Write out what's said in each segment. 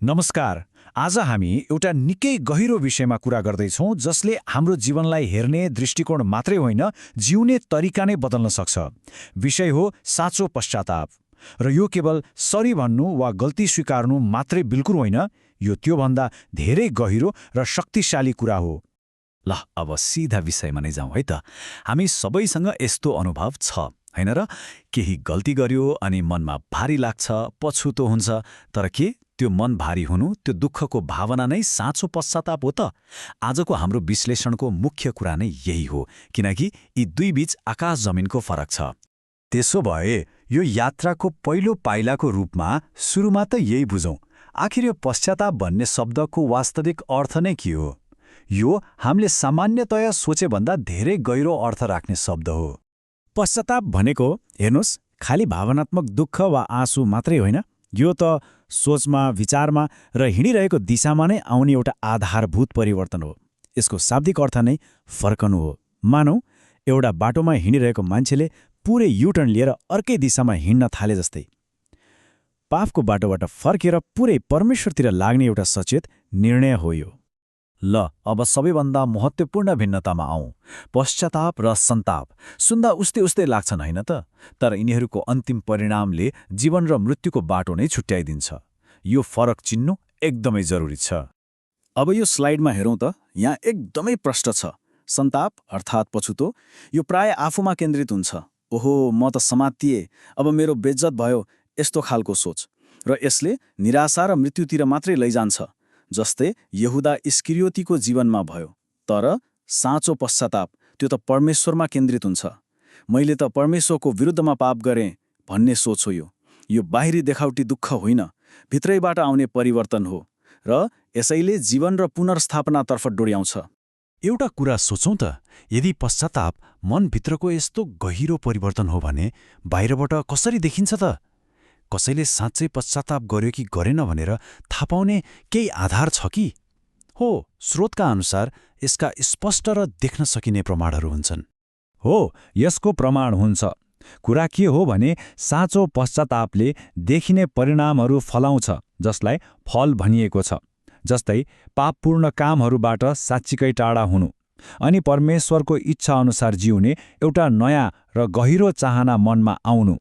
नमस्कार। आज हामी एउटा निकै गहिरो विषयमा कुरा गर्दैछौँ जसले हाम्रो जीवनलाई हेर्ने दृष्टिकोण मात्रै होइन, जिउने तरिका नै बदल्न सक्छ। विषय हो साँचो पश्चाताप। र यो केवल सरी भन्नु वा गल्ती स्वीकार्नु मात्रै बिल्कुल होइन, यो त्योभन्दा धेरै गहिरो र शक्तिशाली कुरा हो। ल अब सिधा विषयमा नै जाउँ है त। हामी सबैसँग यस्तो अनुभव छ हैन र? केही गल्ती गर्यो अनि मनमा भारी लाग्छ, पछुतो हुन्छ। तर के त्यो मन भारी हुनु, त्यो दुःखको भावना नै साँचो पश्चाताप हो त? आजको हाम्रो विश्लेषणको मुख्य कुरा नै यही हो, किनकि यी दुई बीच आकाश जमिनको फरक छ। त्यसो भए यो यात्राको पहिलो पाइलाको रूपमा सुरुमा त यही बुझौँ, आखिर यो पश्चाताप भन्ने शब्दको वास्तविक अर्थ नै के हो? यो हामीले सामान्यतया सोचेभन्दा धेरै गहिरो अर्थ राख्ने शब्द हो। पश्चाताप भनेको हेर्नुहोस्, खालि भावनात्मक दुःख वा आँसु मात्रै होइन। यो त सोचमा, विचारमा र हिँडिरहेको दिशामा नै आउने एउटा आधारभूत परिवर्तन हो। यसको शाब्दिक अर्थ नै फर्कनु हो। मानौ एउटा बाटोमा हिँडिरहेको मान्छेले पुरै युटर्न लिएर अर्कै दिशामा हिँड्न थाले जस्तै। पापको बाटोबाट फर्केर पुरै परमेश्वरतिर लाग्ने एउटा सचेत निर्णय हो यो। ल अब सबैभन्दा महत्त्वपूर्ण भिन्नतामा आउँ। पश्चाताप र सन्ताप सुन्दा उस्तै लाग्छन् होइन त? तर यिनीहरूको अन्तिम परिणामले जीवन र मृत्युको बाटो नै छुट्याइदिन्छ। यो फरक चिन्नु एकदमै जरुरी छ। अब यो स्लाइडमा हेरौँ त, यहाँ एकदमै प्रष्ट छ। सन्ताप अर्थात् पछुतो, यो प्राय आफूमा केन्द्रित हुन्छ। ओहो, म त समातिए, अब मेरो बेज्जत भयो, यस्तो खालको सोच। र यसले निराशा र मृत्युतिर मात्रै लैजान्छ, जस्तै यहुदा इस्करियोतीको जीवनमा भयो। तर साँचो पश्चाताप त्यो त परमेश्वरमा केन्द्रित हुन्छ। मैले त परमेश्वरको विरुद्धमा पाप गरेँ भन्ने सोच हो यो। यो बाहिरी देखावटी दुःख होइन, भित्रैबाट आउने परिवर्तन हो र यसैले जीवन र पुनर्स्थापनातर्फ डोर्याउँछ। एउटा कुरा सोचौँ त, यदि पश्चाताप मनभित्रको यस्तो गहिरो परिवर्तन हो भने बाहिरबाट कसरी देखिन्छ त? कसैले साँच्चै पश्चाताप गर्यो कि गरेन भनेर थाहा पाउने केही आधार छ कि? हो, स्रोतका अनुसार यसका स्पष्ट र देख्न सकिने प्रमाणहरू हुन्छन्। हो, यसको प्रमाण हुन्छ। कुरा के हो भने साँचो पश्चातापले देखिने परिणामहरू फलाउँछ, जसलाई फल भनिएको छ। जस्तै पापपूर्ण कामहरूबाट साँच्चीकै टाढा हुनु अनि परमेश्वरको इच्छा अनुसार जिउने एउटा नयाँ र गहिरो चाहना मनमा आउनु।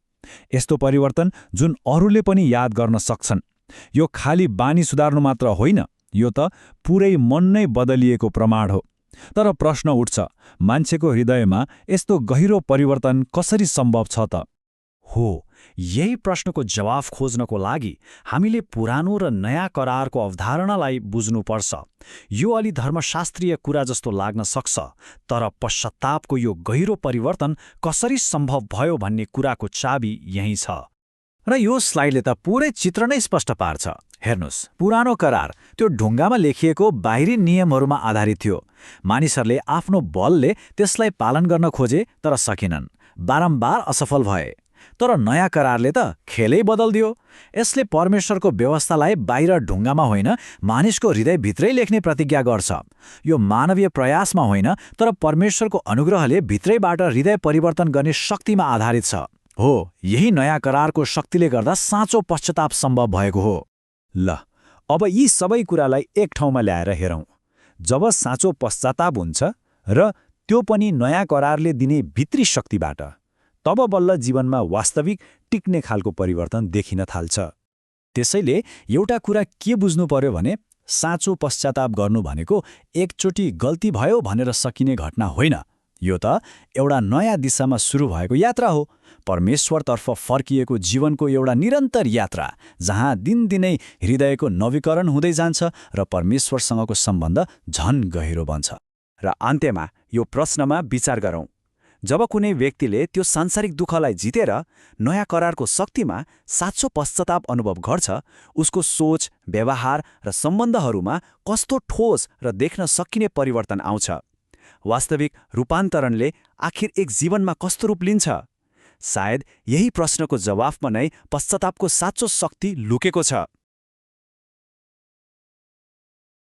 यस्तो परिवर्तन जुन अरूले पनि याद गर्न सक्छन्। यो खालि बानी सुधार्नु मात्र होइन, यो त पुरै मन नै बदलिएको प्रमाण हो। तर प्रश्न उठ्छ, मान्छेको हृदयमा यस्तो गहिरो परिवर्तन कसरी सम्भव छ त? हो, यही प्रश्नको जवाफ खोज्नको लागि हामीले पुरानो र नयाँ करारको अवधारणालाई बुझ्नुपर्छ। यो अलि धर्मशास्त्रीय कुरा जस्तो लाग्न सक्छ, तर पश्चातापको यो गहिरो परिवर्तन कसरी सम्भव भयो भन्ने कुराको चाबी यही छ। र यो स्लाइडले त पुरै चित्र नै स्पष्ट पार्छ। हेर्नुहोस्, पुरानो करार त्यो ढुङ्गामा लेखिएको बाहिरी नियमहरूमा आधारित थियो। मानिसहरूले आफ्नो बलले त्यसलाई पालन गर्न खोजे, तर सकेनन्, बारम्बार असफल भए। तर नयाँ करारले त खेलै बदल्दियो। यसले परमेश्वरको व्यवस्थालाई बाहिर ढुङ्गामा होइन, मानिसको हृदयभित्रै लेख्ने प्रतिज्ञा गर्छ। यो मानवीय प्रयासमा होइन, तर परमेश्वरको अनुग्रहले भित्रैबाट हृदय परिवर्तन गर्ने शक्तिमा आधारित छ। हो, यही नयाँ करारको शक्तिले गर्दा साँचो पश्चाताप सम्भव भएको हो। ल अब यी सबै कुरालाई एक ठाउँमा ल्याएर हेरौँ। जब साँचो पश्चाताप हुन्छ र त्यो पनि नयाँ करारले दिने भित्री शक्तिबाट, तब बल्ल जीवनमा वास्तविक टिक्ने खालको परिवर्तन देखिन थाल्छ। त्यसैले एउटा कुरा के बुझ्नु पर्यो भने साँचो पश्चाताप गर्नु भनेको एकचोटि गल्ती भयो भनेर सकिने घटना होइन। यो त एउटा नयाँ दिशामा सुरु भएको यात्रा हो। परमेश्वरतर्फ फर्किएको जीवनको एउटा निरन्तर यात्रा, जहाँ दिनदिनै हृदयको नवीकरण हुँदै जान्छ र परमेश्वरसँगको सम्बन्ध झन गहिरो बन्छ। र अन्त्यमा यो प्रश्नमा विचार गरौँ, जब कुनै व्यक्तिले त्यो सांसारिक दुःखलाई जितेर नयाँ करारको शक्तिमा साँचो पश्चाताप अनुभव गर्छ, उसको सोच, व्यवहार र सम्बन्धहरूमा कस्तो ठोस र देख्न सकिने परिवर्तन आउँछ? वास्तविक रूपान्तरणले आखिर एक जीवनमा कस्तो रूप लिन्छ? सायद यही प्रश्नको जवाफमा नै पश्चातापको साँचो शक्ति लुकेको छ।